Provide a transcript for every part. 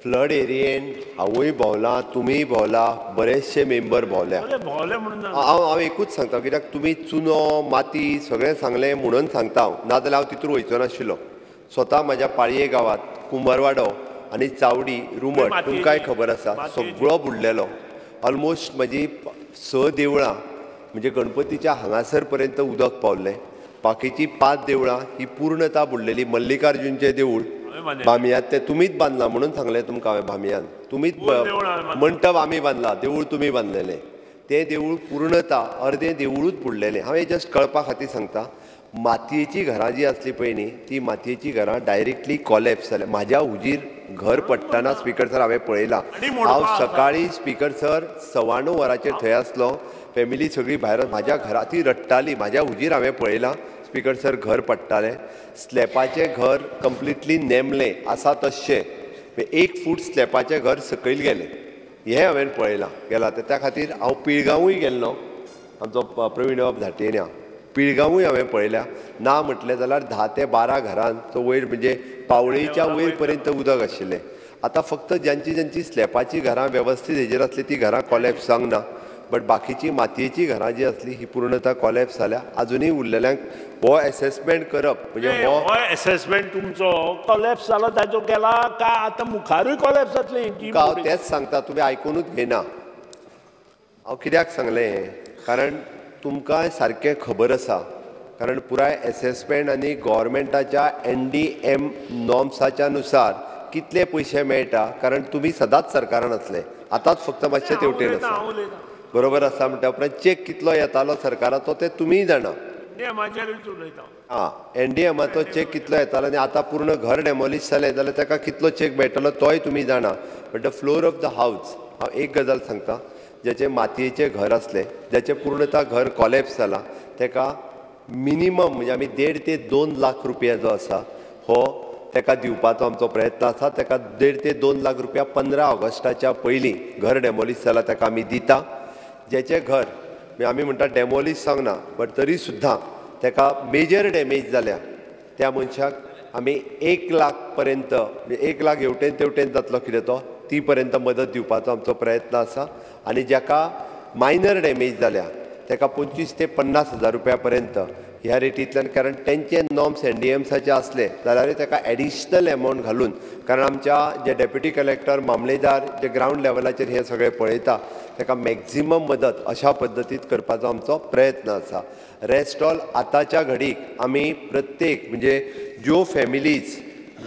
Flood एरियेन हांवूय भोंवला, तुमीय भोंवला, बरेचशे मेंबर भोंवल्या. हांव हांव एकूच सांगता, कित्याक तुमी चुनो माती सगळें सांगलें म्हणून सांगता हांव, नाजाल्यार हांव तितून वयचो नाशिल्लो. स्वता म्हाज्या पाळये गांवांत कुंभारवाडो आनी चावडी रुमट तुमकांय खबर आसा सगळो बुडलेलो. ऑलमोस्ट म्हजी 6 देवळां म्हणजे गणपतीच्या हांगासर पर्यंत उदक पावल्लें. बाकीची 5 देवळां ही पूर्णता बुडलेली. मल्लिकार्जुनचें देवूळ बामियांत तें तुमीच बांदलां म्हणून सांगलें तुमकां हांवें, बामियान तुमीच मंटप आमी बांदला, देवूळ तुमी बांदलेलें. तें देवूळ पूर्णता अर्दें देवळूच बुडलेलें. हांवें जस्ट कळपा खातीर सांगता. मातयेची घरां जी आसली पळय न्ही, ती मातयेची घरां डायरेक्टली कॉलॅप्स जाल्या. म्हाज्या हुजीर घर पडटना स्पीकर सर हांवें पळयलां. हांव सकाळी स्पीकर सर 9:15 वरांचेर थंय आसलो. फॅमिली सगळी भायर म्हाज्या घरा ती रडटाली. म्हाज्या हुजीर हांवें पळयलां स्पीकर सर घर पडटालें. स्लॅपाचें घर कंप्लिटली नेमलें आसा तश्शें, 1 फूट स्लॅपाचें घर सकयल गेलें. हें हांवें पळयलां गेलां. त्या खातीर हांव पिळगांवूय गेल्लो, आमचो प्रवीण बाब धाटेन्या पिळगांवूय हांवें पळयल्या. ना म्हटलें जाल्यार 10 ते 12 घरांचो वयर म्हणजे पावळेच्या वयर पर्यंत उदक आशिल्लें. आतां फक्त ज्यांची ज्यांची स्लॅपाची घरां वेवस्थीत हेजेर आसली ती घरां कॉलॅप्स जावंक ना, बट बाकीची मातयेची घरां जी आसली ही पूर्णता कॉलॅप्स जाल्या. आजुनूय उरलेल्यांक हो एसेसमेंट करप म्हणजे हो एसेसमेंट तुमचो कॉलॅप्स जाला ताचो केला काय आतां मुखारूय कॉलॅप्स जातली? हांव तेंच सांगता, तुमी आयकुनूच घेयना. हांव कित्याक सांगलें हें, कारण तुमकां सारकें खबर आसा, कारण पुराय एसेसमेंट आनी गव्हर्मेंटाच्या NDM नॉर्म्साच्या नुसार कितले पयशे मेळटा, कारण तुमी सदांच सरकारान आसले, आतांच फक्त मातशें तेवटेन आसा. बरोबर आसा. म्हणटा उपरांत चॅक कितलो येतालो सरकाराचो तें तुमीय जाणा. हां, NDMाचो चॅक कितलो येतालो आनी आतां पूर्ण घर डेमोलिश जालें जाल्यार ताका कितलो चॅक मेळटलो तोय तुमी जाणा. But the floor of the house, हांव एक गजाल सांगता, ज्याचें मातयेचें घर आसलें, ज्याचें पूर्णता घर कॉलॅप्स जालां, ताका मिनिमम म्हणजे आमी 1.5 ते 2 लाख रुपया जो आसा हो ताका दिवपाचो आमचो प्रयत्न आसा. ताका 1.5 ते 2 लाख रुपया 15 ऑगस्टाच्या पयलीं घर डेमोलिश जालां ताका आमी दिता. ज्याचें घर म्हणजे आमी म्हणटा डेमोलिश जावंक ना, बट तरी सुद्दां ताका मेजर डॅमेज जाल्या त्या मनशाक आमी 1 लाख पर्यंत, 1 लाख हेवटेन तेवटेन जातलो कितें तो, ती पर्यंत मदत दिवपाचो आमचो प्रयत्न आसा. आनी जाका मायनर डॅमेज जाल्या ताका 25 ते 50 हजार रुपया पर्यंत ह्या रेटींतल्यान, कारण तेंचे नॉर्म्स NDMसाचे आसले जाल्यारूय ताका एडिशनल एमावंट घालून, कारण आमच्या जे डेप्युटी कलेक्टर, मामलेदार जे ग्रावंड लेवलाचेर हें सगळें पळयता ताका मॅक्झिमम मदत अशा पद्दतीत करपाचो आमचो प्रयत्न आसा. रेस्ट ऑल आतांच्या घडीक आमी प्रत्येक म्हणजे ज्यो फॅमिलीज,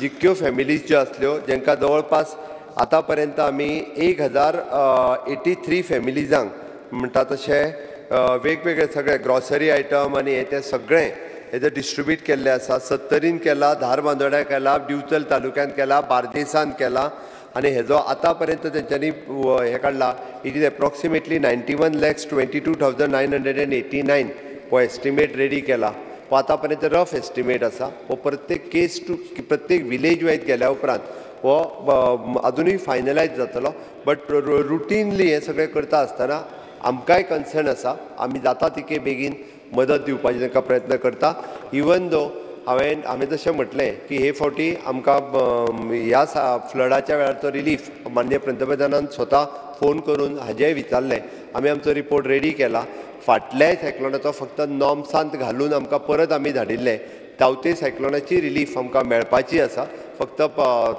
जितक्यो फॅमिलीज ज्यो आसल्यो जांकां जवळपास आतां पर्यंत आमी 1083 फॅमिलीजांक म्हणटा तशें वेगवेगळे सगळे ग्रॉसरी आयटम आनी हे तें सगळें हेजें डिस्ट्रिब्यूट केल्लें आसा. सत्तरीन केला, धारबांदोड्या केला, दिवचल तालुक्यांत केला, बार्देसान केला. आनी हेजो आतां पर्यंत तेंच्यांनी हें काडला, it is approximately 91,22,989 हो एस्टिमेट रेडी केला. हो आतां पर्यंत रफ एस्टिमेट आसा. हो प्रत्येक केस टू प्रत्येक विलेज वायज गेल्या उपरांत हो आजुनूय फायनलायज जातलो. बट रुटीनली हें सगळें करता आसतना आमकांय कन्सर्न आसा, आमी जाता तितके बेगीन मदत दिवपाची तांकां प्रयत्न करता. इवन दो हांवें जशें म्हटलें की हे फावटी आमकां ह्या फ्लडाच्या वेळाचो रिलीफ माननीय पंतप्रधानान स्वता फोन करून हाजेंय विचारलें. आमी आमचो रिपोर्ट रेडी केला. फाटल्याय सायक्लोनाचो फक्त नॉर्म्सांत घालून आमकां परत आमी धाडिल्लें. तावते सायक्लोनाची रिलीफ आमकां मेळपाची आसा. फक्त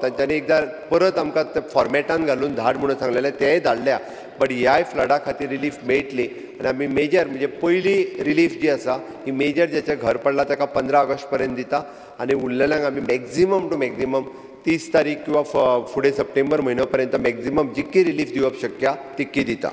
तांच्यांनी एकदां परत आमकां ते फॉर्मेटान घालून धाड म्हणून सांगलेलें, तेंय धाडल्या. बट ह्याय फ्लडा खातीर रिलीफ मेळटली. आनी आमी मेजर म्हणजे पयली रिलीफ जी आसा ही मेजर ज्याचें घर पडलां ताका 15 ऑगस्ट पर्यंत दिता आनी उरलेल्यांक आमी मॅक्झिमम टू मॅक्झिमम 30 तारीख किंवा फुडें सप्टेंबर म्हयनो पर्यंत मॅक्झिमम जितकी रिलीफ दिवप शक्य तितकी दिता.